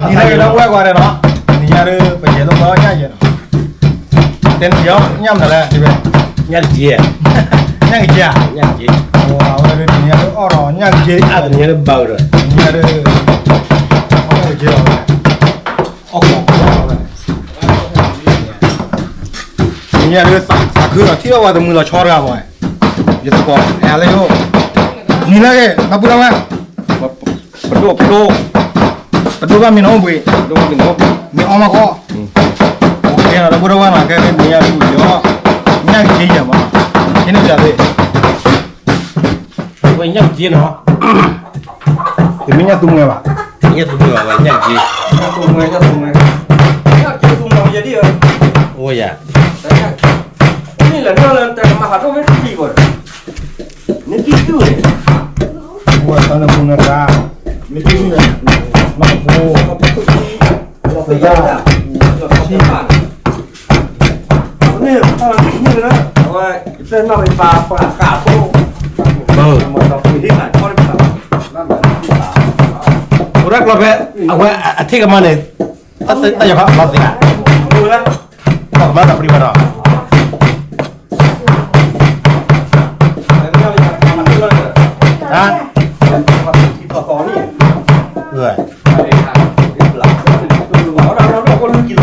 နံၤလၢကလၢဝဲၢ်ကွၢ်ဒီးနီၤ, နံၤညါဒုး ပယဲၢ်လိၣ်ဘၣ်ညၣ်ယဲၢ်နီၤ, တဲနံၤညါညၣ်မနုၤလဲၣ်, ညၣ်တက့ၢ်, ညၣ်က့ၢ်, ညၣ်က့ၢ်, အဝဲဒုးနံၤညါဒုးအီၣ်ဒီးညၣ်က့ၢ်, အါတနံၤညါဒုးဘၣ်ဒီး, နံၤညါဒုး, အီၣ်က့ၢ်လီၤဝဲ, အီၣ်က့ၢ်လီၤဝဲ နံၤညါဒုး သးခုဒီးထံၣ်ထီၣ်ဝဲတမုာ်လီၤဆီတဂၤဘၣ်, ယသကိး အဲၣ်လၢယိၣ်, နံၤလၢက့ၤ နၢ်ပၢၢ်လီၤဝဲ, ပဒိၣ် ပဒိၣ်, ပဒိၣ်ဘၣ်မ့ၢ်နီၢ်ဘှံး, မ့ၢ်အီၣ်မးဃီ, အိၣ်ကဲနီၤ ဒီပုၢ်ဒီဝဲၢ်နီၤ ခဲအံၤနံၤညါဒုးယီၤ, ညၣ်က့ၤယဲၢ်မး, ဟဲန့ၣ်ပျးသ့ၣ် ဝဲညၣ်က့ၤနီၤ, တမ့ၢ်ညၣ်သူမှဲဘၣ်, ညၣ်သူမှဲဘၣ်ဝဲညၣ်က့ၤ, ညၣ်သူမှဲ ညၣ်သူမှဲ, ညၣ်က့ၤသူမှဲယဒ်ဧါ, အိၣ်ယၤ, မ့ၢ်လၢနီၢ်လၢတၢ်ကမၤဟးထီၣ်မ့ၢ်တံၢ်ဘၣ်, မ့ၢ်တံၢ်သူၣ်န့ၣ်, ဝဲတၢ်နၢ်ပူၤနၢ်ကါ, မ့ၢ်တံၢ်သူၣ်န့ၣ်, နၢ်ပူၤ, သယၣ်, အဝဲကျီဖဲ အဝဲအထံၣ်ကမၤန့ၣ်, တၢ်ယီၤခီလီၤသ့ဧါ, ပှၤကမၤတၢ်ပြံၤဘၣ်ဒီး, ဟါ, ညၣ်က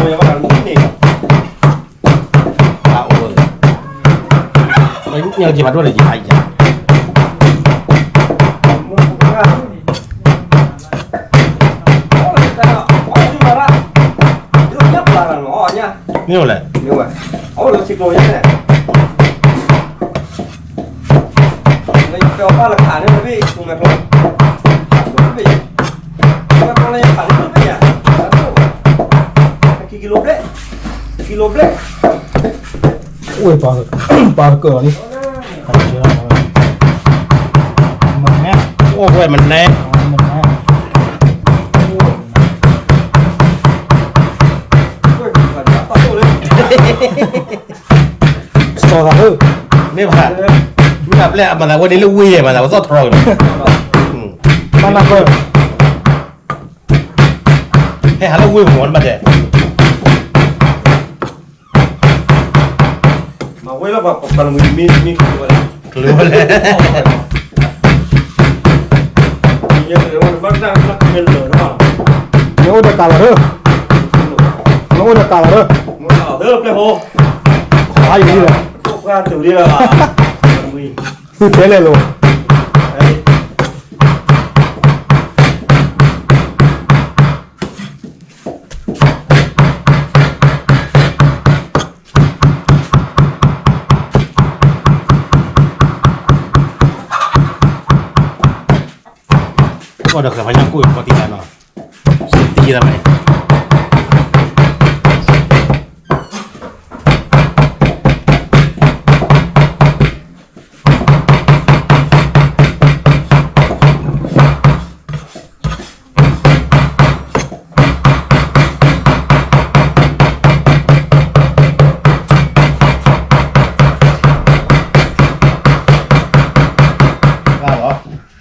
့ၤဘၣ်ဒိၣ်န့ၣ်ယဟါယၤ, မ့ၢ်အိၣ်လဲၣ်, အိၣ်ပာ်ကၢၢ်လီၤလံ, မနဲ, အိၣ်ဝဲမနဲ, မနဲ, စီၤသးဧၢ, မ့ၢ်ဘၣ်, မ့ၢ်ဘၣ်ပျဲၢ်အမၤသးဝဲန့ၣ်လၢဝ့ၢ်ယဲၢ်မၤသးဝဲသီၣ်ထီၣ်န့ၣ်, မၤနၢ်ပၢၢ်, ဟဲဟးလၢဝ့ၢ်မၤနၢ်ပၢၢ်တဲ မၤဝဲလၢပှၤပှၤလၢမုၢ်မံမံကျိၤဝဲလဲၣ်, ကျိၤဝဲလဲၣ်, မ့ၢ်အိၣ်ဒီးကးလီၤဧၢ, မ့ၢ်အိၣ်ဒီးကးလီၤဧၢ, ခီယူၤလံ, သုတဲလဲၣ်လိၤ ကီၢ်ဒီးဃဲၤဖးညၣ်ကိၣ်အံၤ ကီၢ်တံၢ်တၢ်နီၤ, စတံတၢ်မးန့ၣ်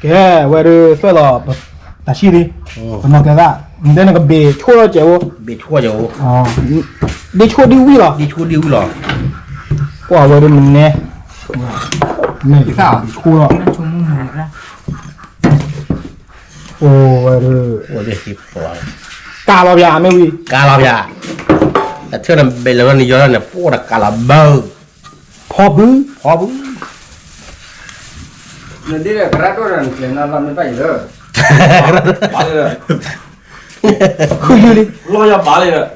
ကဲ အဝဲဒုးသွဲၣ်လီၤ တၢ်ဆံၣ်လံ, ပနီၢ်ကျဲသၣ် နတဲနကဘ့ၣ်ဆိၣ်ထီၣ်ကဲးအိၣ်, ဘ့ၣ်ဆိၣ်ကဲးအိၣ်, ဒ့ဆိၣ်ဒ့ဝံၣ်လီၤ, ဒ့ဆိၣ်ဒ့ဝံၣ်လီၤ, ကွၢ်ဝဲဒုးမနဲ, မ့ၢ်ဆိၣ်လီၤ, အိၣ်ဝဲဒုး, ကးလီၤပၠး မ့ၢ်ဝံၤ, ကးလီၤပၠး, အထၢၣ်န့ၣ်ဘ့ၣ်လီၤန့ၣ် ယီၤန့ၣ် ပအိၣ်ဒီးကးလီၤဘၢ ဖီဘု, ဖီဘု, နဒ်ဒီးကရၢဒိၣ်ဒီးနကျဲၤနၤလီၤနတၢ်အံၤလၢ, ဘၣ်လံလၢ, ဃုယုလံ, လီၤယီၤဘၣ်လံလၢ,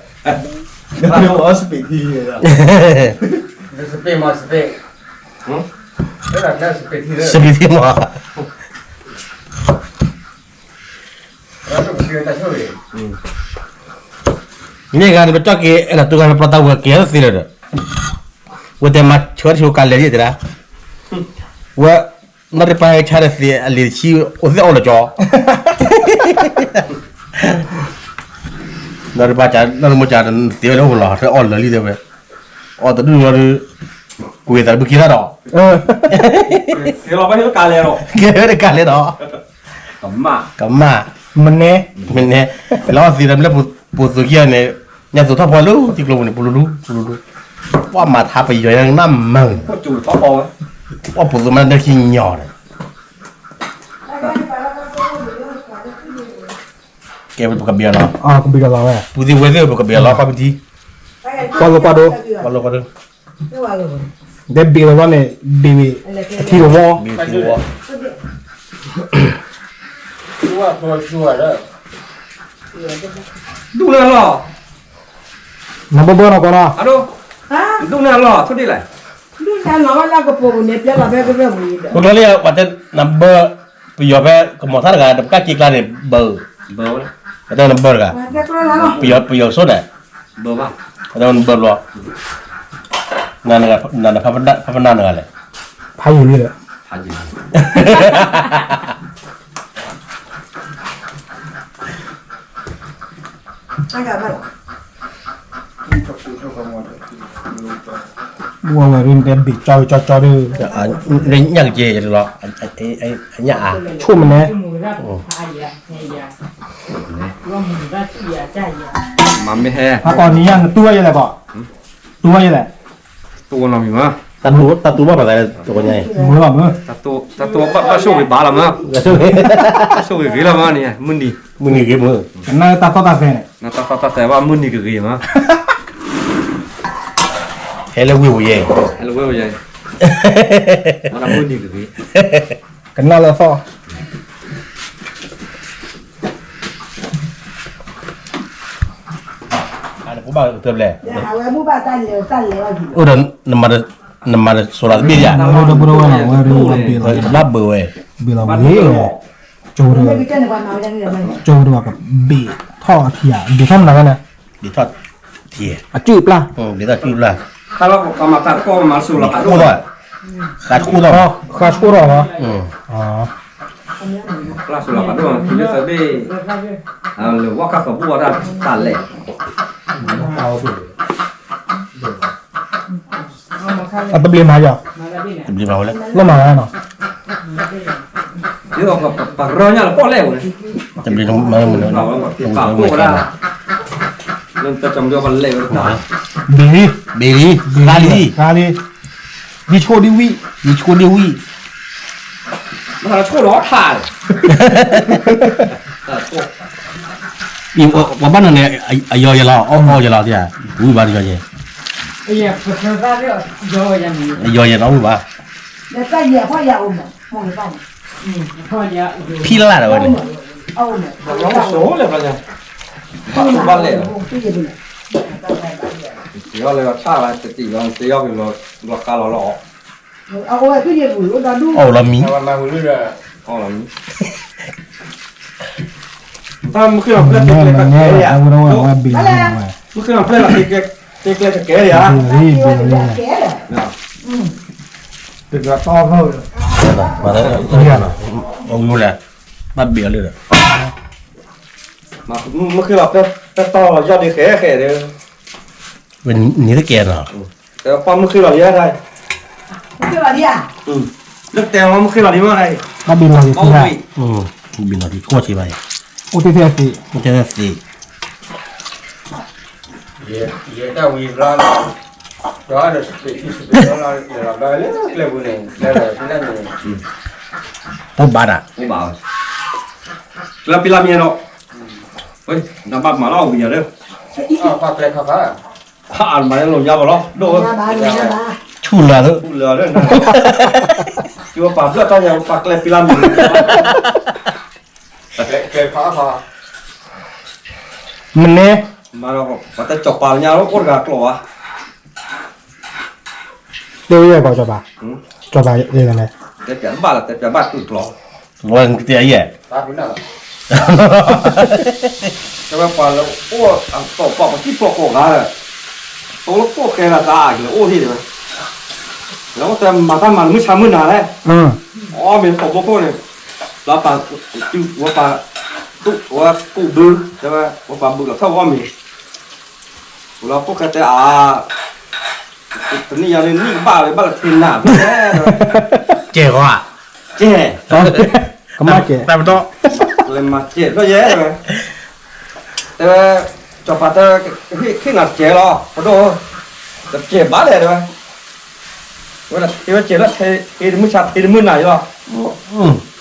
စပံးထံလံ, စပံးမးစပံး, စပံးထံမး, မ့ၢ်ဂၤန့ၣ် ပကၠီက့ၤ အဲၣ်ဒိးတူၢ်ဂၤလၢပျီတၢ်ဝဲက့ၤသ့လၢဒီး, ဝဲတဲမၤဆၢတၢ်ဆိကါလဲၤလံတဲဒၣ်, ဝဲ, နီၢ်တပၤဟဲဆါဒီးသ့ၣ်အလံၤတဆံ အိၣ်သ့ၣ်အီၣ်လၢကၠီ, နီၢ်တပၤ နီၢ်တမိၢ်ကၠီ သ့ၣ်ဝဲလၢအိၣ်လီၤ အီၣ်လၢာ်လံတဲဝဲ, အီၣ်တဒူၣ်လီၤဒီး, ကွံာ်သးတဘုက့ၤသၣ်ဒီး, က့ၤလီၤဘၣ်ဟ့ၣ်လၢကါလဲၤဒီး, က့ၤလၢကါလဲၤဒီး, ကမၣ်, ကမၣ် မနဲ, မနဲ, လီၤသ့ဒီးလၢပူၤသိးခံဂၤန့ၣ်, ညၣ်သိးထီၣ်ဖီလၢထံကျိပူၤန့ၣ် ပူလူလူ, ပူလူလူ, ပှၤမၤထါပယီၤညါနၢ်မုာ်, ပှၤပူၤသိးမးနၢ်ခံညီဒီး, ကဲပကဘ့ၣ်လီၤ, ပူၤသ့ၣ်ဝဲၢ်သ့ၣ်ပကဘ့ၣ်လီၤ ပှၤပထံ, ပှၤလိၤပှၤဒိ, ပှၤလိၤပှၤဒိ, တဲဘ့ၣ်လီၤန့ၣ်, ဘ့ၣ်ဝဲ, ထံတဝီ, ဘ့ၣ်ထံတဝီ, ဒူၣ်န့ၢ်လီၤ, နဘၢဘၢနီၤကီးနီၤ, ဒူၣ်န့ၢ်လီၤ ထိၣ်ဒ့ၣ်လဲၣ်, ဒူၣ်န့ၢ်လီၤလၢကပိာ်ပူၤန့ၣ် ပျဲလီၤဖဲကရၢၢ်ပူၤအံၤဒီး, ပကျီလံ ပှၤတဲနဘၢ, ပယီၤဖဲကမီၤထါတဂၤ နပကၢ်က့ၤကျါန့ၣ် ဘၢ, ပှၤတဲနဘၢတဂၤ, ပယီၤစိန့ၣ်, ပှၤတဲနဘၢဘျီ, နနဖးပနၢ်နဂၤလဲၣ်, ဖးယံာ်လံဒီး ဝဲဝဲဒ်တဲဘ့ၣ်ကၠီကၠီကၠီဒီး, ညၣ်ကကဲလီၤ, ညၣ်အါ, ဆိၣ်မနဲ, မ့ၢ်ဟဲ, ဟါကီးနံၤညါနတူၢ်ဝဲယဲလဲၣ်ကီး, တူၢ်ဝဲယဲလဲၣ်, တူၢ်ဝဲနီတမံၤမး, တၢ်တူၢ်ဘၣ်မးသးတကညါအံၤ, မ့ၢ်လီၤမ့ၢ်, တၢ်တူၢ်ဘၣ်ဘၣ်ဆိၣ်ဂ့ၤဘၣ်လီၤမး, ဆိၣ်ဂ့ၤဂ့ၤလီၤမးန့ၣ်, မုၢ်နံၤ, မုၢ်နံၤဂ့ၤမ့ၢ်, ကနၣ်တၢ်သီၣ်တၢ်သဲန့ၣ်, တၢ်သီၣ်တၢ်သဲဘၣ်မုၢ်နံၤကဂ့ၤမး, ဟဲလၢဝ့ၢ်ပူၤယဲ, ဟဲလၢဝ့ၢ်ပူၤယဲ, မ့ၢ်မုၢ်နံၤကဂ့ၤ, ကနၣ်လၢသီၣ် အိၣ်ဒီး, နမၤတစိၤလီၤတဘ့ၣ်ယါ, ဘၣ်ဘၢဝဲ, ဘၣ်ဘၢဝဲ, ကၠိဒီး, ကၠိဒီးကဘ့ၣ်ထီၣ်ထံဧါ, ဘ့ၣ်ထီၣ်မနုၤလဲၣ်, ဘ့ၣ်ထီၣ်ထံ, အစုၣ်ပျၢ်, ဘ့ၣ်ထီၣ်စုၣ်ပျၢ်, ဃးတခိၣ်ထီၣ်, ဃးတခိၣ်ထီၣ်လီၤ, ပျၢ်စိၤလီၤဖးဒိၣ် ထံလၢသဘ့ၣ်, လၢဝဲခါကဘူၣ်ဝဲဒၣ်တၢ်လဲၣ်, အတဘျ့မၤယီၤ, တဘျ့မၤဝဲလဲၣ်, လီၤမၤဝဲနီၤ, ပှၤကရၢညါလၢပီၣ်လဲၣ်ဝဲ, တဘျ့မၤဝဲ, ပာ်ဖှိၣ်ဝဲဒၣ်, လၢတၢ်ကမၤပလဲၣ်ဝဲတၢ်, ဘ့ၣ်လံ, ဘ့ၣ်လံ, ဃါလံ, ဃါလံ, ဒ်ဆိၣ်ဒ်ဝံၣ်, ဒ်ဆိၣ်ဒ်ဝံၣ် မ့ၢ်ဆိၣ်ဒီးထါ, ပှၤဘၣ်နီၤန့ၣ် အယီၤယဲလီၤ အီၣ်အီၣ်ယဲလီၤ, ဝံၣ်ဘၣ်တယီၤယဲ, အယီၤယဲလီၤဝံၣ်ဘၣ်, ဖံလၢ်လၢ်ဒီးဝဲန့ၣ်, ဘၣ်လဲၣ်, တယီၤလၢထါလၢတတံၢ်လီၤ တယီၤက့ၤလီၤဃါလီၤလီၤ, အီၣ်လီၤမံ, တၢ်မုၢ်ဃ့လီၤဖျဲၣ်တဲကျဲကဲယၤ, မုၢ်ဃ့လီၤဖျဲၣ်တဲကျဲကဲယၤ, တဂၤတီၢ်ဖျၢၣ်, အဝံၤလဲၣ်, ဘၣ်ဘ့ၣ်အီၤလၢဒီး, မုၢ်ဃ့လီၤဖျဲၣ်တဲတီၢ်လီၤယီၢ်ဒ့ဃဲဃဲဒီး, နံၤတကဲနီၤ, ပှၤမုၢ်ဃ့လီၤယဲဒၣ်, လၢတဲမုၢ်ဃ့လီၤဒံးမး, ဘၣ်ဘ့ၣ်လီၤဒံး, ဘ့ၣ်လီၤဒံးဆိၣ်ဆံးဘၣ်, အိၣ်တ့ၢ်သ့ၣ်သ့ၣ်, အိၣ်တ့ၢ်သ့ၣ်သ့ၣ်, ယဲတၢ်ဝံၤဘျါလီၤ, ဒီးစပ့းထံစပ့းလီၤ, ကျဲပူၤန့ၣ်, အိၣ်ဘၣ်ဒၣ်, ကျဲပံလၢမ့ၢ်ဒီး, နဘၣ်မၤလီၤဝံၤယၤလၢ, ပှၤကျဲခါခါ, မၤလၢလီၤညါဘၣ်လီၤ, ဒိၣ်, ဆူၣ်လၢ်လၢ, ဆူၣ်လၢ်လၢ, ကပာ်ဖျၢၣ်တၢ်ညါပှၤကျဲပံလၢမ့ၢ် မ့ၢ်န့ၣ်, မၤဒီး ပှၤတကၠီၤပာ်ညါလၢ အိၣ်တဂၤကျိာ်ဘၣ်, တဲဝဲယဲၢ်ကီးကၠီၤပာ်, ကၠီၤပာ်ယဲၢ်လဲၣ်, တဲပၠးဘၣ်လီၤ တဲပၠးဘၣ်ကျိာ်ကျိာ်, ဝဲကတဲယဲၢ်, တဲဝဲပှၤလၢအိၣ်အတီၢ်ပှၤပှၤစံၣ်ပျီၢ်ကိးဂၤဒီး, တိလၢကိၣ်ဃဲလၢသးအကလဲၤအိၣ်ဟံၣ်တဲဝဲ, လၢအိၣ်တဲမၤတၢ်မၤနမုၢ်ဆါမုၢ်နၤလဲၣ်, အီၣ်မ့ၤတိာ်ဘိခိၣ်န့ၣ်, လၢပှၤ, ဝဲပှၤ, ဝဲပှၤဘူၣ်လီၤထီၣ်ဝဲအီၣ်မ့ၤ, လၢကိၣ်ဃဲတဲအါ, တနံၣ်ညါန့ၣ်နံၣ်ကဘၣ်ဝဲဘၣ်လၢထံနၤဖဲ, ကဲဂီၤဧါ, ကဲ, ကမၣ်ကဲ, တၢ်ပတီၢ်, လဲၤမၤစဲးဘျီယဲၢ်, တဲဝဲ, စီၤပၤတဲ, ဟ့ၣ်နၤစဲးလီၤ ပဒိၣ်, တစဲးဘၣ်လဲၣ်တဲဝဲ, ဝဲဒၣ်ထံဝဲစဲးလၢ ထံတမုၢ်ဆါထံတမုၢ်နၤယလီၤ,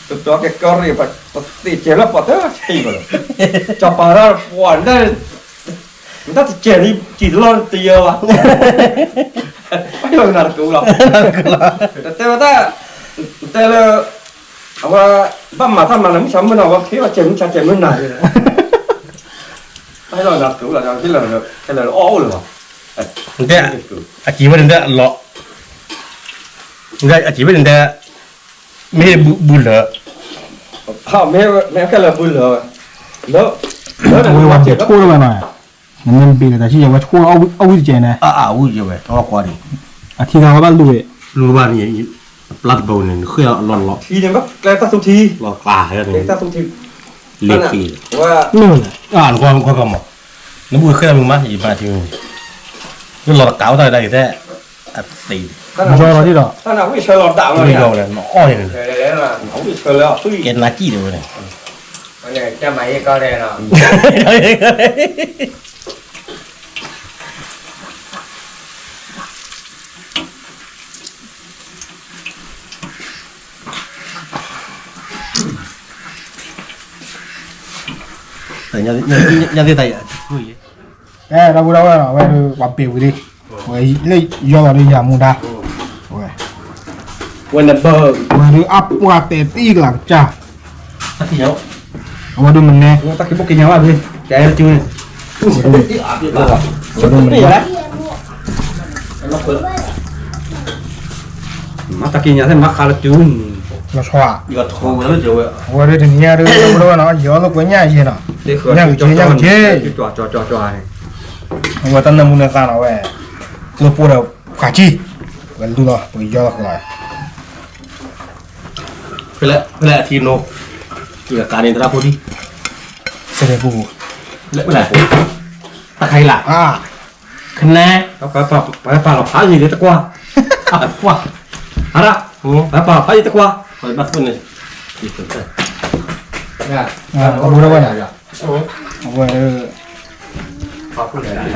တတီကဲကီၢ်ရ့ၣ် ပသ့စဲးလၢပှၤတထံဘၣ်လီၤ, စီၤပၤဒၣ်ပှၤဒၣ် မတၢ်တစဲးန့ၣ် စံၣ်တလီၢ်တယၢဘၣ်, ပှၤဟ့ၣ်လီၤကနၣ်တကူလီၤ, တတဲဝဲတၢ်, တဲလၢ, အဝဲ, ဘၣ်မၤတၢ်မၤလၢမုၢ်ဆါမုၢ်နၤ အဝဲကဟ့ၣ်လီၤစဲးမုၢ်ဆါစဲးမုၢ်နၤ, ပှၤဟ့ၣ်လီၤကနၣ်တကူလီၤ, ဟ့ၣ်လီၤ, ဟ့ၣ်လီၤအီၣ်အိၣ်လၢၤဘၣ်, အက့ၤဝဲန့ၣ်ဒၣ်အလီၢ်, အက့ၤဝဲန့ၣ်ဒၣ်, မ့ၢ်ဘူလၢာ်, မ့ၢ်ခဲလၢာ်ဘူလၢာ်, လၢ, လၢဝဲဝဲစဲးထိၣ်လၢဝဲနီၤ, နမ့ၢ်ဘ့ၣ်လၢတၢ်ဆံၣ်ယဲဝဲထိၣ်အီၣ်ဝံၣ်တကဲန့ၣ်, အဝံၣ်ယဲဝဲ, အဝဲကွၢ်ဒံး, အထံဂၤဝဲဘၣ်လူၤဝဲ, လူၤဘၣ်န့ၣ်, ပျၢ်တဘိန့ၣ် နဃ့ၢ်အလီၢ်လီၢ်, လီၢ်ကျါ, လ့ၤက့ၤ, နကွၢ်ကမၣ်, နဘူၣ်ဃ့ၢ်တၢ်မုၢ်မး ယဘၣ်ထံ, နလီၢ်တကးဝဲတၢ်ဒၣ်က့ၤတဲ, အသ့, ယီၤလီၤဒံးဒီး, ယီၤဝဲလဲၣ်, နအီၣ်န့ၣ်, ကဲနၤကံၣ်ဒီးဝဲန့ၣ် ညါသ့ၣ်တၢ်, အဲ ဒီပုၢ်ဒီဝဲၢ်နီၤ အဝဲဒၣ်ပှၤဘ့ၣ်ဝံၤလံ, ဝဲလၢယီၤလီၤဒီးယၤမူဒါ, ဝဲ, ဝဲဒၣ်အပှၤတဲာ်သံကလၤကစၢ်, အဝဲဒၣ်မနဲ, တၢ်ခံဘိက့ၤညါဘၣ်ဖဲ, ကဲကၠူန့ၣ်, ဝဲဒၣ်မနဲ မၤတၢ်က့ၤညါသ့ၣ်မၤခါလၢတုၤ, လီၤဆီဧါ, အဝဲဒၣ်တနံၤညါဒၣ် ဝဲဒၣ်နီၤ ယီၤလၢပှဲၤညၣ်ယဲနီၤ, ညၣ်က့ၤညၣ်က့ၤ, အဝဲတၢ်နၢမူနသးနီၤဝဲ, ကျိပိဒီးဖးကံ, ဝဲလူလီၤ ပကယီၤလီၤဃုာ်လီၤ, ဖဲလဲၣ်အထံနိ, ယကကးန့ၣ်သရၣ်ဖိဒံ, စဲးပူ, လၢပနၢ်ဖိ, တၢ်ခါအံၤလၢ် ခနဲ, ပှၤပာ်လီၤဖးယံၤလၢတကွၢ်, ကွၢ်, အရၣ်, ပှၤပာ်လီၤဖးယံၤတကွၢ်, ပှၤဘၣ်သိၣ်န့ၣ်, အဝဲ,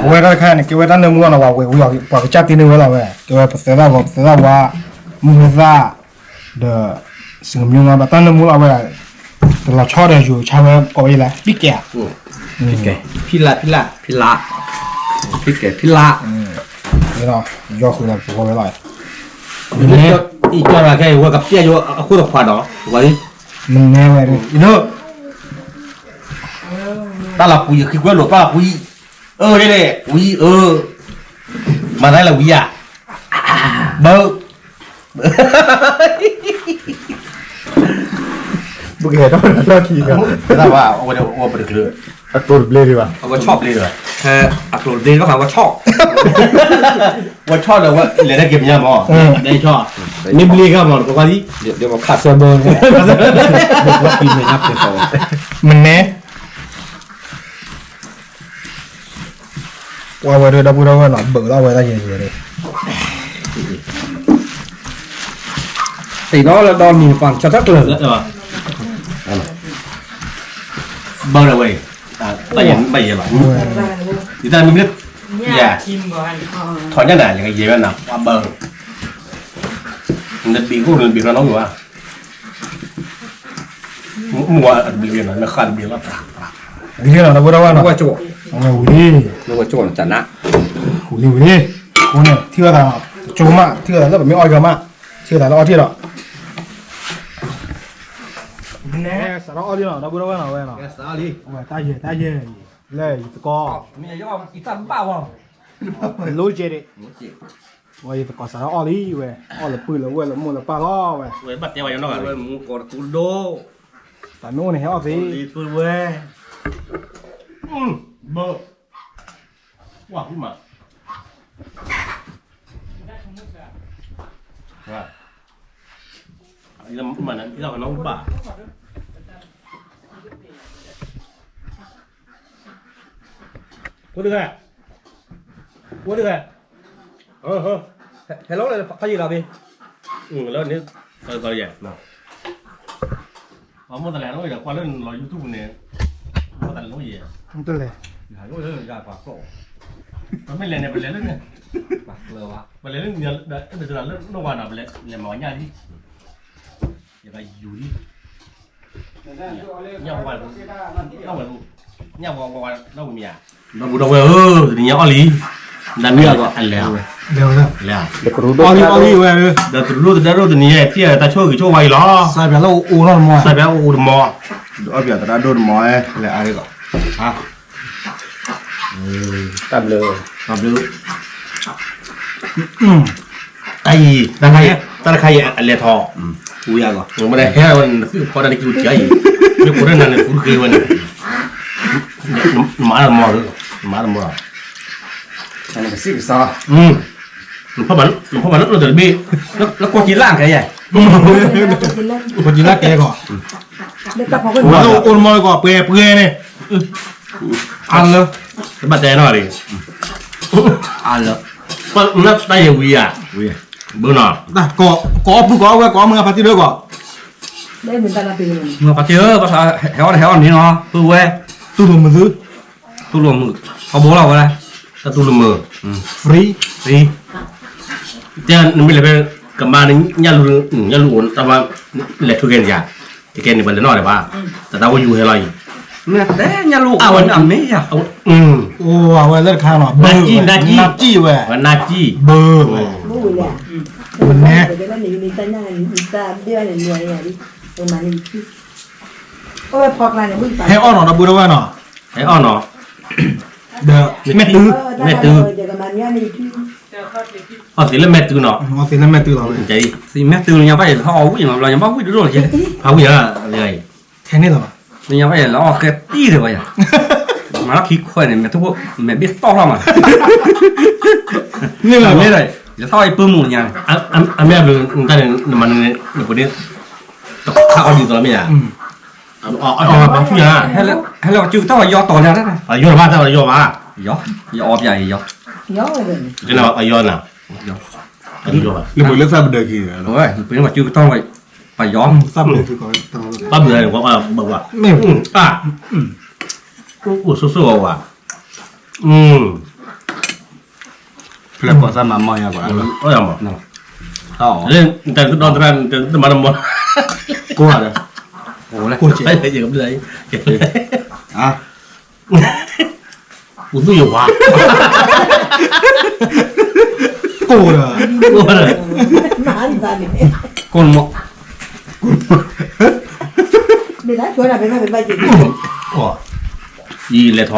အဝဲတၢ်တခါန့ၣ် ကဲဝဲတၢ်နၢမူလီၤနီၤ ပှၤဝဲဝံၤအီၤ ပှၤကစၢ်တ့န့ၢ်ဝဲလီၤဝဲ ကဲဝဲပသၢသၣ်ဂီၤ ပသၢသၣ်ဝါ, မုၢ်ဟဲသၣ်, ဒီး, စကမၠိမး ဘၣ်တၢ်နၢမူလီၤဝဲ, တလီၤဆီဒီးယိၤဆါဝဲကိးဝဲယလဲၣ် ပံၣ်ကဲ, ဖံလၢ် ဖံလၢ် ဖံလၢ်, ဖံကဲ ဖံလၢ်, ယီၤဃုာ်ဒီးပဝဲလီၤ, အံၤကၠီၣ်တၢ်ခဲအံၤ ဝဲကပျဲယိၤအခိၣ်တခွါဒီး, မနဲဝဲ, တၢ်လီၤပှံၤ ခံကွဲလိာ်တၢ်လီၤပှံၤ, အၢ ဒ်န့ၣ် ဝံၤ အၢ, မၤတၢ်လၢဝံၤဧါ, ဘၢ, ပကဟဲထီၣ်လီၢ်ခံဂၤ, တၢ်ဘၣ် အဝဲပတကျၢၤ, အကျိၤတဘျ့ဒံးဘၣ်, အဝဲဆီၣ်ဘျ့ဒံးဘၣ်, အကျိၤတဘျ့ဘၣ် အဝဲဆီၣ်, ဝဲဆီၣ်ဒီးဝဲလဲၤတၢ်က့ၤပညါမး, လဲၤဆီၣ်, မ့ၢ်ဘျ့ဂၤမး ပကွၢ်သံ, ခးစၢဘၢ, မနဲ ပှၤဝဲဒၣ်ဒီပုၢ်ဒီဝဲၢ်နီၤ ဘုးလီၤဝဲဒၣ်ယဲယဲဒၣ်, တံၤဒီလၢဒီမံၤပှၤကဆီတၢ်ကျၢၤ, ဘၢလီၤဝဲ, ဘၣ်ယဲဘၣ်, ယတၢ်မ့ၢ်, ယ, ထီၣ်ညါနၤ ယကယဲဝဲနၤ ပှၤဘၢ, နဘံးအိၣ်နဘံးဖျါနီၣ်ဝဲ, မ့ၢ်ဝဲတဘံးဖျါနီၣ် နဃၣ်တဘံးလီၤ, ဝံၤလံနီၤ ဒီပုၢ်ဒီဝဲၢ်နီၤ, ဝံၤလံ, ဝံၤလံ, အဃိန့ၣ် ထံၣ်ဝဲသးနီၤ ကၠိမး ထံၣ်ဝဲသးလၢပမ့ၢ်အီၣ်ယီၤမး, ထံၣ်ဝဲသးလၢအီၣ်ထံၣ်ဒီး, စးထီၣ်အီၣ်လံနီၤ ဒီပုၢ်ဒီဝဲၢ်နီၤ ဝဲနီၤ, ဝဲတၢ်ယဲၢ်တၢ်ယဲၢ်, လၢယသကိး, လိကဲဒၣ်, ဝဲယသကိးစးထီၣ်အီၣ်လံဝဲ, အီၣ်လၢပုၢ်လၢဝဲၢ်လၢမိၢ်လၢပၢ်လီၤဝဲ, ဝဲဘၣ်တဲဝဲယနီၢ်ဂၤ, တၢ်မ့ၢ်အိၣ်န့ၣ် ဟဲအီၣ်သ့, ဝဲ, ဘၢ, ဝါမး, မၤနၤ ဘၣ်, ဖိတဂၤ, ဖိတဂၤ, ဟဲလီၤလၢဖးယံာ်လီၤဘၣ်, လၢန့ၣ်, သးယဲၢ် မိၢ်တလဲၤဟးအိၣ်ဒီးကွၢ်လၢနလီၤ YouTube န့ၣ်, မိၢ်တလဲၤအိၣ်ယဲ, တလဲၤ, ပမ့ၢ်လဲၤန့ၣ် ပလဲၤလၢန့ၣ်, ပလဲၤလၢန့ၣ်, လၢနီၢ်ဝါနီၤ, ပလဲၤမၤဝဲညၣ်လံ, ယကယူၤလံ, ညၣ်ဝါ, နီၢ်ဝဲ, ညၣ်ဝါဝါနီၢ်ဝဲမ့ၢ်ဧါ, ဒီပုၢ်ဒီဝဲၢ်ဧၢ, တနံၤညါအီၣ်လံ, ဒၣ်မ့ၢ်အီၣ်လံ, လဲၤ, လဲၤ, ဒီးတရူးဒိၣ်တဒၢဒိၣ်တနံၤညါ ဖံးတၢ်ဆိၣ်ဂ့ၤဆိၣ်ဝါအံၤလီၤ, စၢ်ပၠးလၢအိၣ်အိၣ်ထီၣ်တမီၤ, စၢ်ပၠးအိၣ်အိၣ်တမီၤ, ဒီးအီၣ်ပၠးသရၣ်ဒိၣ်တမီၤ, လဲၤအါ, တၢ်ဘျုး, တၢ်ဘျုး တၢ်အံၤ, တၢ်တခါအံၤအလဲၤထီၣ်, ဝံၤအဂီၢ်, မ့ၢ်ဟဲဝဲန့ၣ် နသုဖီတၢ်တကံၢ်တကံၢ်အံၤ, မ့ၢ်ကိးတၢ်နၤန့ၣ် သုတဃ့ဝဲန့ၣ်, နမၤတမီၤ, နမၤတမီၤ, နကစံးကစၢ်, နဖီၣ်ဘၣ်လၢတဘ့ၣ်, နကိးက့ၤလၢကဲယဲ, ကိးက့ၤလၢကဲဂီၢ်, မၤလၢအိၣ်တမီၤဂီၢ် ပှဲၤပှဲၤန့ၣ်, အါလၢ, တဘၣ်တဲနီၢ်ရံၣ်, အါလၢ, တၢ်ယဲၢ်ဝံၤဧါ, ဘၣ်နီၤ, ကိးအီၣ်ပုၢ်ကိးအီၣ်ဝဲၢ်ကိးအီၣ်မုၢ်အဖါတံၢ်ဒီးဂီၢ်, မုၢ်အဖါတံၢ်ဧၢ, ဟဲအီၣ်တဟဲအီၣ်န့ၣ်နီၤ ပုၢ်ဝဲၢ်, တူၢ်လိာ်မုာ်သု, တူၢ်လိာ်မုာ်, ထီဘိလီၤဝဲ, တၢ်တူၢ်လိာ်မုာ်, free, free, တဲနမ့ၢ်လဲၤဖဲ ကမါန့ၣ် ညၣ်လူၤအိၣ်တၢ်ဘၣ်, လဲၤထူခဲန့ၣ်ယါ, တကဲန့ၣ်ပှၤလဲၤနီၣ်ဒံးဘၣ်, တၢ်တၢ်ဝဲယူၤဟဲလီၤအံၤ, မ့ၢ်တဲညၣ်လူၤအိၣ်အမ့ၢ်ယါ, အိၣ်ဝဲလၢတခါနီၤ, နါကံၣ်, နါကံၣ်ဝဲ, နါကံၣ်, မနဲ ဟဲအီၣ်နီၤဒီပုၢ်ဒီဝဲၢ်နီၤ, ဒီးမဲာ်တုၤ, မဲာ်တုၤ, အီၣ်သ့လၢမဲာ်တုၤနီၤ, အီၣ်သ့လၢမဲာ်တုၤလီၤ, သ့မဲာ်တုၤလၢညါဘၣ်ယဲၢ်လီၤအီၣ်ဝံၣ်မးဘျီညါဘၣ်ဝံၣ်ဒိၣ်ဒိၣ်လီၤ, ဖးဝံၣ်ဧါ, ထဲန့ၣ်လီၤ, လၢညါဘၣ်ယဲၢ်လီၤအီၣ်ဃဲတံၢ်ဒီးဘၣ်ယၤ, မၤလီၢ်ခံခွဲးန့ၣ် မဲာ်ထူၣ်ဖိ မဲာ်ဘ့ၣ်တီၢ်ထီၣ်မး, မ့ၢ်လီၤ, မ့ၢ်လီၤယသီၣ်အံၤပၢမူးညါန့ၣ်, အမ့ၢ်ဘျုးတၢ်န့ၣ် နမၤန့ၣ် နပှ့ၤန့ၣ် တခါအီၣ်ဒ်သိးမ့ၢ်ဧါ, အီၣ်ပှၤဖုၣ်ညါ, ဟဲလၢကစၢၢ်ကတီၢ်ယီၤတီၤလၢ, ယီၤဘၣ်တၢ်ယီၤဘၣ်, ယီၤ, ယအီၣ်ပၠးအံၤယီၤ, ယီၤ, ယီၤနၤ, ယီၤဘၣ်, လၢပှၤလၢသးပဒၢးက့ၤ, ပှ့ၤန့ၣ်ပှၤကစၢၢ်ကတီၢ်, ပှၤယီၤ, သးပဒၢးန့ၣ် ပှၤအီၣ်ဘၣ်ဘၣ်, မ့ၢ်, အိၣ်ဆိၣ်ဆိၣ်ဝဲဝဲ, ဖျဲၣ်ကိးသးမၤမီၢ်ယါပှၤ, တၢ်ကဒီသရၣ် တမၤတမီၢ်, ကိးဂၤဒီး, ကိးက့ၤ, ပူၤသူၣ်ယဝၤ, ကိးဒီး, ကိးဒီး, ကိးမီၢ်, ယလဲၤထီၣ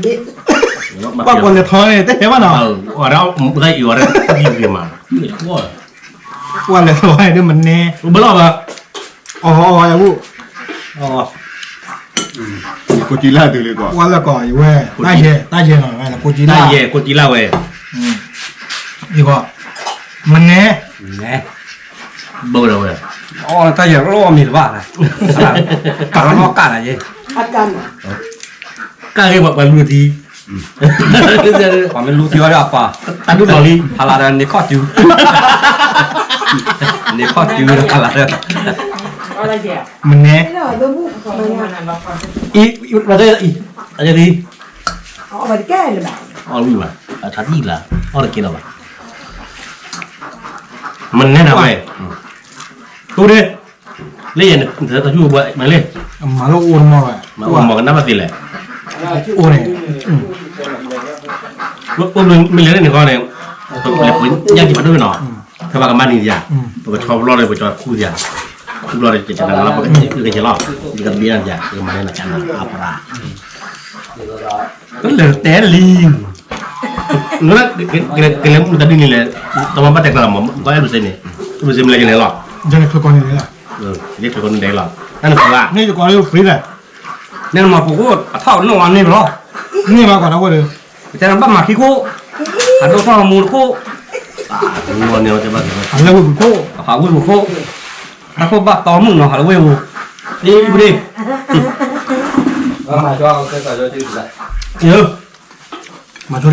်, ဘၣ်ပှၤလဲၤထီၣ်န့ၣ် တဟဲဘၣ်နီၤ, ပှၤလဲၤထီၣ်န့ၣ်ဒ်မနဲ, ဘၣ်လီၤဘၣ်, အီၣ်အီၣ်ယၤဘူၣ်, ကိးက့ၤလၢတုၤလံကီး, ကွၢ်လၢကီးယဝဲ, တၢ်ယဲၢ်, တၢ်ယဲၢ်နီၤ, ကိးက့ၤလၢ, တၢ်ယဲၢ်ကိးက့ၤလၢဝဲ, ယကီး, မနဲ, မနဲ, ဘၣ်ဝဲဒၣ်ဝဲ, အီၣ်တၢ်ယဲၢ်လီၤမံၤတဘၣ်, ကးလီၤကးလၢယဲ, ကးဂ့ၤပှၤလူၤထံ, ပှၤမ့ၢ်လူၤထံအီၤဒီးအပၢ်, တၢ်ဒူၣ်လီၤလံ, ဟးလီၤဒီးန့ၢ်ခီၣ်စု, န့ၢ်ခီၣ်စုဒီးဟးလီၤဒီး, မနဲ, အံၤ, အံၤ, အဝဲတကဲလၢၤဘၣ်, အီၣ်ဝံၣ်ဘၣ်, အထးတံၢ်လၢ, အီၣ်တကဲလၢၤဘၣ်, မနဲဒၣ်ဝဲ, တူၢ်ဒ့, လၢယဲၢ်နတၢ်ဆူၣ်ဘၣ်မၤလံ, မၤလၢအိၣ်တမီၢ်ဘၣ်, မၤအိၣ်မီၢ်ကနၣ်ဘၣ်သ့လဲၣ်, အိၣ်န့ၣ်, အိၣ်မ့ၢ်လဲၤလၢန့ၣ်ဃီန့ၣ်, ပလဲၤပှ့ၤညၣ်က့ၤဖးဒိၣ်ဖဲနီၤ, ဖဲဘၣ်ကမၣ်န့ၣ်ယၤ, ပကဆီဘျီဒီး ပကဆီခူယၤ, ခူဘျီဒီး ကနၣ်လီၤ ပကက့ၤလီၤ, ယကဘၣ်ယၤ ယကမၤန့ၢ်နၤကနၣ်အပှၤ ကလဲၤတဲလံ, ကလဲၤမူတၢ်ဒ်န့ၣ်လဲၣ်, တမ့ၢ်ဘၣ်တဲကျါလီၤမး, ကအဲၣ်ဒိးစ့န့ၣ်, အဲၣ်ဒိးစ့မ့ၢ်လဲၤကလဲၤလီၤ, ယကျဲၤကီးန့ၣ်လဲၤလီၤ, တၢ်န့ၣ်ကီးလၢ, န့ၣ်ယကီးလၢ free လဲၣ်, န့ၣ်မၤပူၤကိၣ် အထီၣ်နီၢ်ဝါန့ၣ်လီၤ, န့ၣ်မၤကီးတၢ်ဝဲဒီး, ပတဲနဘၣ်မၤခံခိၣ်, အဒိၣ်ထီၣ်မူတခိၣ်, အလၢဝ့ၢ်ပူၤခိၣ်, အဖးဝ့ၢ်ပူၤခိၣ်, တၢ်ခိၣ်ဘၣ်တီမုၣ်နီၤ ဟးလၢဝ့ၢ်ပူၤ, အ့ၣ်, မၤဆိလံ, မၤဆိ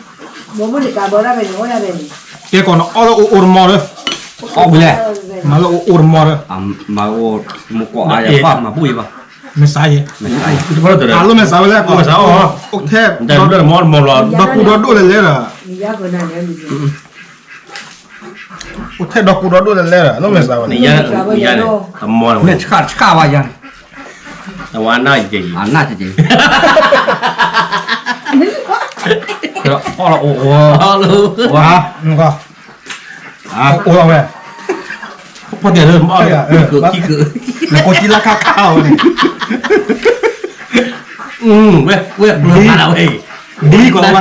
လံ, ကဲကီးနအီၣ်လၢအိၣ်အိၣ်တမီၢ်လၢ, အီၣ်ဘၣ်လဲၣ် မၤလၢအိၣ်အိၣ်တမီၢ်ဒီး, မၤအိၣ်မူကိးအါယၤ ပှၤမၤဘူၣ်အံၤဘၣ်, မ့ၢ်စးယဲ, မ့ၢ်စးယဲ, အလိၣ်မ့ၢ်စးဝဲလဲၣ်, အိၣ်ထဲ, ဒီကူဒီဒိၣ်လဲၣ်လဲၣ်ဒီး, အိၣ်ထဲဒီကူဒီဒိၣ်လဲၣ်လဲၣ်ဒီး အလိၣ်မ့ၢ်စးဝဲန့ၣ်, မ့ၢ်ဆၣ်ဆၣ်ဘၣ်ယၤန့ၣ်, အဝဲအနၢ်ကဲ, အနၢ်ကဲ, အီၣ်လီၤအိၣ်, အိၣ်လီၤဝဲ, ဖီတဲလၢ, နကိးကံလၢခါခါဝဲန့ၣ်, ဝဲ, ဝဲ, ဒ်ကိးလီၤဝဲ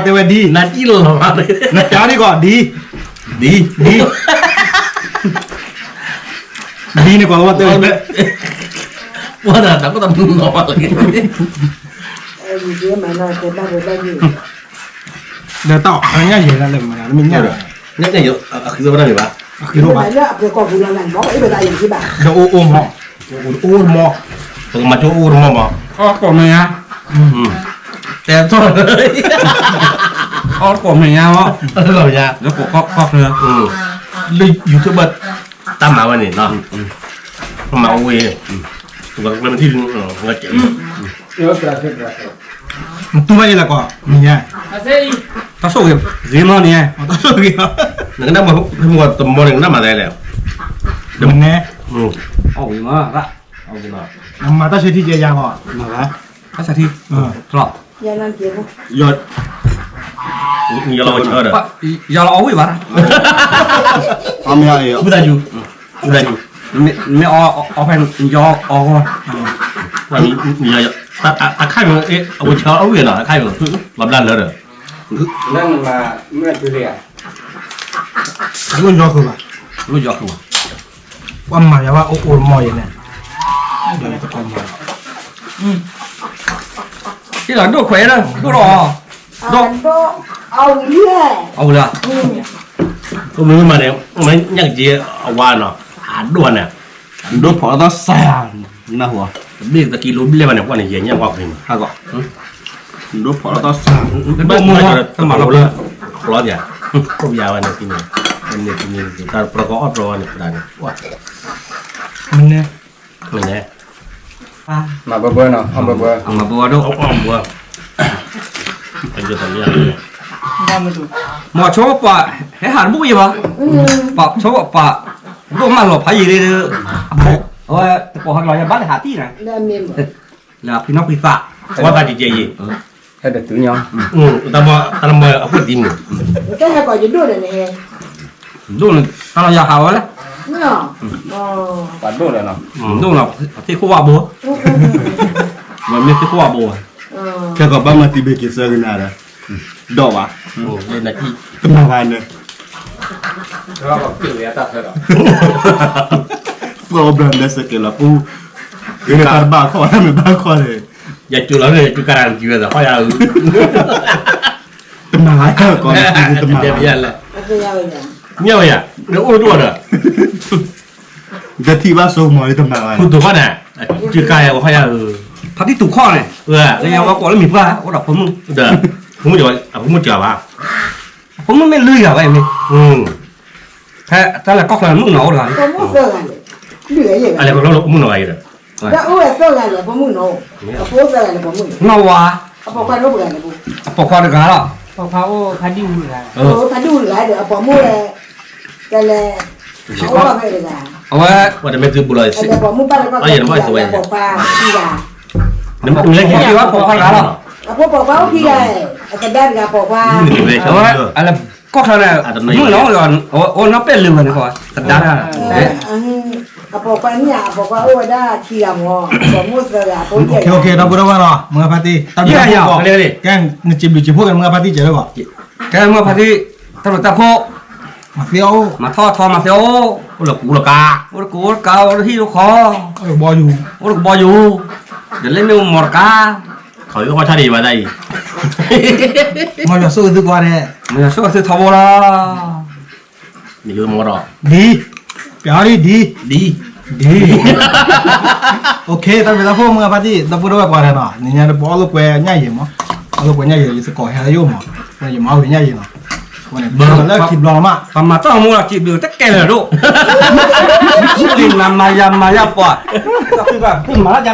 တဲဝဲဒ်, နကံလီၤ, နကါဒ်ကိးဒ်, ဒ်, ဒ်, ဒ်န့ၣ်ကိးလီၤဝဲတဲဝဲ, ဝဲဒၣ်တၢ်ကီတၢ်မူလီၤဘၣ်လၢ ဒီးတၢ်အီၣ်ညၣ်ယဲၢ်လၢမ့ၢ်ညၣ်, အဃံဘၣ်, ဒီးအိၣ်အိၣ်မး, ပကမၤကၠိအိၣ်တမီၢ်မး, တဲထီၣ်, အီၣ်ကိးမဲာ်ညါမး, လၢ YouTube တၢ်မၤဝဲန့ၣ်, မၤဝဲ, မတူၢ်ဘၣ်အံၤလၢကီး, မ့ၢ်ညါ, တၢ်ဆိၣ်ဂ့ၤမီၢ်န့ၣ်, တၢ်ဆိၣ်ဂ့ၤ, နကနၣ်မ့ၢ်တမီၢ်န့ၣ် နကနၣ်မၤသးလဲၣ်, မနဲ, အီၣ်ဝံၤမး, မၤတၢ်ဆၢထံကဲယၤဂီၢ်, တၢ်ဆၢထံ, ယလီၤဝဲဆၢဒီး, ယလီၤအီၣ်ဝံၤဘၣ်, မ့ၢ်အီၣ်ဖဲယီၤအီၣ်ဂီၢ်, အခါအံၤ, အဝဲဆၢအီၣ်ဝံၤနီၤ အခါအံၤ, လီၤဘျါလၢဒီး, လၢနမၤမ့ၢ်တုၤလံဧါ, လိၣ်ယီၤဃုာ်ဘၣ်, လိၣ်ယီၤဃုာ်ဘၣ်, ပှၤမၤယၤဘၣ်အိၣ်အိၣ်တမီၢ်ယဲန့ၣ်, ဒီးယတကိးမၤလီၤ, ဟ့ၣ်လီၤဒိၣ်ခွဲးလၢ ဒိၣ်ထီၣ်အီၤ, အဝံၤလံ, မ့ၢ်မၤန့ၣ်, ညၣ်ကက့ၤအဝါနီၤ, အဒိၣ်န့ၣ်, ဒိၣ်ဖီၣ်လီၤတၢ်စၢ်, နၢ်ဟူ, တဘ့ၣ်တကံလိဘျဲၣ်ဘၣ်န့ၣ် ပှၤန့ၣ်ယဲၢ်ညၣ်ဝါကွံာ်မး, ဟးဂီၢ်, ဒိၣ်ဖီၣ်လီၤတၢ်စၢ်, ဘၣ်မူလီၤ, တၢ်မၤလီၤလၢ, ကျီယၤ, ခိၣ်ပယၤဝဲန့ၣ်, န့ၣ်, တၢ်ပရကီအီၣ်တြီဝဲန့ၣ်ပဒၣ်န့ၣ်, မ့ၢ်န့ၣ်, မၤဘၢဘၢနီၤ, အီၣ်ဘၢဘၢ, မၤဘၢဘၢဒိၣ်, အီၣ်ဘၢ, မ့ၢ်ဆိပှၤ, ဟဲဟးတဘူၣ်ယံၤဘၣ်, ပှၤဆိပှၤ, ဒိၣ်မးလီၤဖးယံၤလံ, အဝဲတကိးဟးကလီၤယၤဘၣ်လၢဟးတံၢ်န့ၣ်, လၢဖံနီၣ်ဖံသး, ဝဲသးကကဲယံၤ, တၢ်လၢမၤအဃိတံၢ်မုၢ်, ဒိၣ်န့ၣ် တၢ်လီၤယၤဟးဝဲလဲၣ်, ပှၤဒိၣ်လီၤ, ဒိၣ်လီၤ, သ့ၣ်ခိၣ်ဝါဘိ, မ့ၢ်သ့ၣ်ခိၣ်ဝါဘိ, ခဲကီးဘၣ်မၤတံၤဘ့ၣ်က့ၤဆၢကနၤဒီး, ဒီးဘၣ်, တမၤဘၣ်န့ၣ် ပှၤအိၣ်ဘျီလဲၤစကဲလီၤပူ, တဘၣ်ခီၣ်တၢ်မ့ၢ်ဘၣ်ခီၣ်န့ၣ်, ယကၠိလီၤန့ၣ် ယကၠိကါတၢ်ကံၤဝဲသး ဟီၣ်ယၤဧၢ, တမၤဘၣ်ခီၣ်န့ၣ်, မ့ၢ်ဝဲယၤ, နအိၣ်တအိၣ်ဒီး, တထံၣ်ဘၣ်စိမီၤတမၤဘၣ်, ဖုတူၢ်ခီၣ်န့ၣ်, ကၠိကါယၤဟီၣ်ယၤဧၢ, ဖါတံၢ်တူၢ်ခီၣ်န့ၣ်, လၢယၤဝဲကိးလၢမံၤပှၢ် အိၣ်ဒီးဖိမုၣ်, ဖိမုၣ်ဘၣ်, ဖိမုၣ်မ့ၢ်လုၢ်ယၤဘၣ်အံၤမ့ၢ်, ဖဲတၢ်လဲၤကီၢ်ချၢမုၣ်နီၤအိၣ်တဂၤ, အလဲၤကီၢ်ချၢမုၣ်နီၤဂၤအံၤဒီး, နီၢ်ဝါ, အပိာ်ခွါတဂၤလီၤ, ဖါဒံၣ်အူတဂၤ, ဖါဒံၣ်အူတဂၤဒီး အပိာ်မုၣ်ဝဲ, ကလဲၤ, အဝဲ, ပိာ်မုၣ်ဘၣ်တဂၤ, အပိာ်ခွါခံဂၤ, အဖိပိာ်ခွါအိၣ်ခံဂၤ, အသဒါတဂၤပိာ်ခွါ, အဝဲ, အလဲၤကီၢ်ချၢန့ၣ်, မုၣ်နီၤ, အိၣ်နီၢ်ပဲာ်လၢဝဲန့ၣ်, သဒါတဂၤ အပိာ်ခွါန့ၣ် အပိာ်ခွါအိၣ်ဝဲဒၣ်ခံဂၤမး, အပိာ်မုၣ်သၢဂၤ, အဖိ, ဒီပုၢ်ဒီဝဲၢ်နီၤ, မုၢ်ဂၤဖါတံၢ်, တၢ်ဘျုး, ကဲနစံးဘျုးစံးဖှိၣ်က့ၤမုၢ်ဂၤဖါတံၢ်စဲးလၢဘၣ်, ကဲမုၢ်ဂၤဖါတံၢ်, တၢ်ဘျုးတၢ်ဖှိၣ်, မၤသ့အီၣ်, မၤထီၣ်ထီမၤသ့အီၣ်, အိၣ်လၢကူလၢကါ, အိၣ်လၢကူလၢကါ, အိၣ်လၢဟံၣ်လၢဃီ, အိၣ်လၢကဘီယူၤ, အိၣ်လၢကဘီယူၤ, ဒီးလၢမ့ၣ်အူမီၤတကါ ခီၣ်အီၣ်ဆၣ်ဒံးဘၣ်သးအံၤ, မၤယွၤဆိၣ်ဂ့ၤသုကိးဂၤဒဲး, မၤယွၤဆိၣ်ဂ့ၤသုထီဘိလီၤ, မ့ၢ်ယိမီၤဒီး, ဒ်, ပျီဒ်, ဒ်, ဒ်, ဒ်, တၢ်ဘျုးတၢ်ဖှိၣ်မုၢ်ဂၤဖါတံၢ်, ဒီပုၢ်ဒီဝဲၢ်ကိးဂၤဒဲးနီၤ, နညါဒီးပအီၣ်လိာ်ကွဲညၣ်ယဲၢ်မး, အီၣ်လိာ်ကွဲညၣ်ယဲၢ် ယသကိးဟဲလၢယအိၣ်မး, ယမၤအီၣ်ဝဲညၣ်ယဲၢ်နီၤ, လၢခံဘျီမး ပမၤတၢ်မူလီၤခံဘျီတကဲလၢာ်ဒိၣ်, လံနမၤယၤမၤယၤပှၤ, မၤလၢယၤ